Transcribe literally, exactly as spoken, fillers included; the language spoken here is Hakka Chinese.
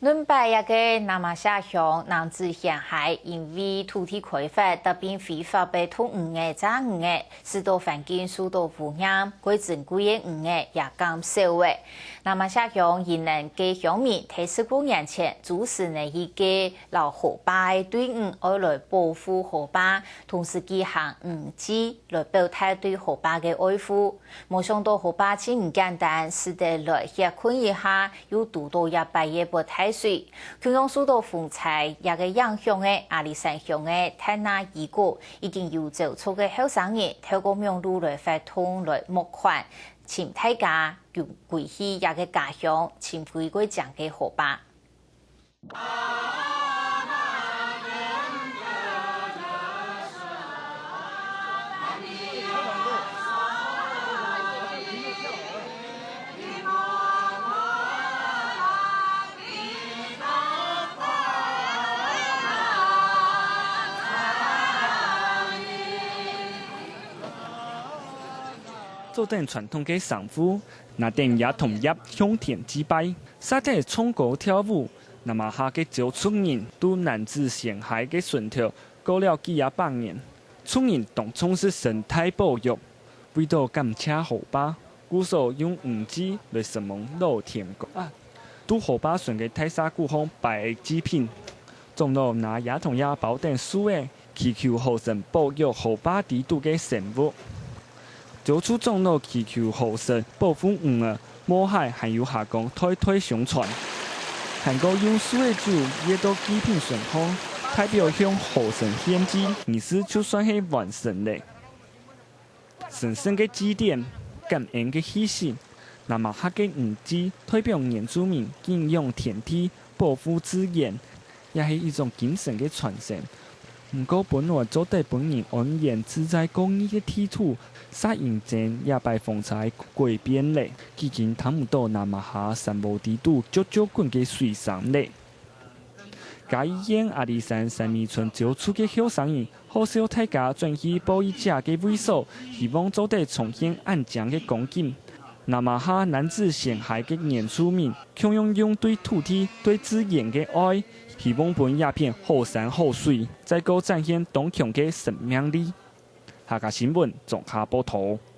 崙北這个那瑪夏鄉男子鹹溪，因為土地開發，搭並非法个動魚仔、炸魚仔，使到環境受到污染，過珍貴个魚仔也減少了。那瑪夏鄉雲林个鄉民在十五年前，組成了一个摎河壩个隊伍，愛來保護河壩，同時舉行魚祭，來表達對河壩个愛護。 無想到河壩盡毋簡單，試著來歇睏一下，又堵到這擺个發大水。共樣受到風災這个影響个阿里山鄉个泰納漁谷，已經有招出个後生人，透過網路來活動來募款，尋大家，用歸去這个家鄉，尋歸過靚个河壩。 做等傳統个生活，拿等野桐葉向天祭拜，煞得唱歌跳舞。那瑪夏个鷄族人，在男子鹹溪个脣頭，過了幾下百年。族人當重視生態保育，為著感謝河壩，故所用魚祭來承蒙老天公。在河壩脣个大沙鼓項擺祭品，長老拿野桐葉包等樹仔， 祈求河神保佑河壩底肚个生物。鷄族長老祈求河神保護魚仔、冒海還有蝦公代代相傳。還過用樹仔酒掖到祭品脣項，代表向河神獻祭，儀式就算係完成了。神聖个祭典，感恩个氣息，那瑪夏个魚祭代表原住民敬仰天地、保護自然， 也係一種精神个傳承。毋過，本來做得分人安然自在過日个地土，煞因爭這擺風災改變了，既經聽毋到那瑪夏山坡底肚啾啾滾个水聲了。嘉義縣阿里山三美村鷄族个後生人，號召大家轉去布依姐个位所，希望做得重現恁靚个光景。 那瑪夏男子鹹溪个原住民，共樣用對土地、對自然个愛，希望分這片好山好水，再過展現當強个生命力。客家新聞，綜合報導。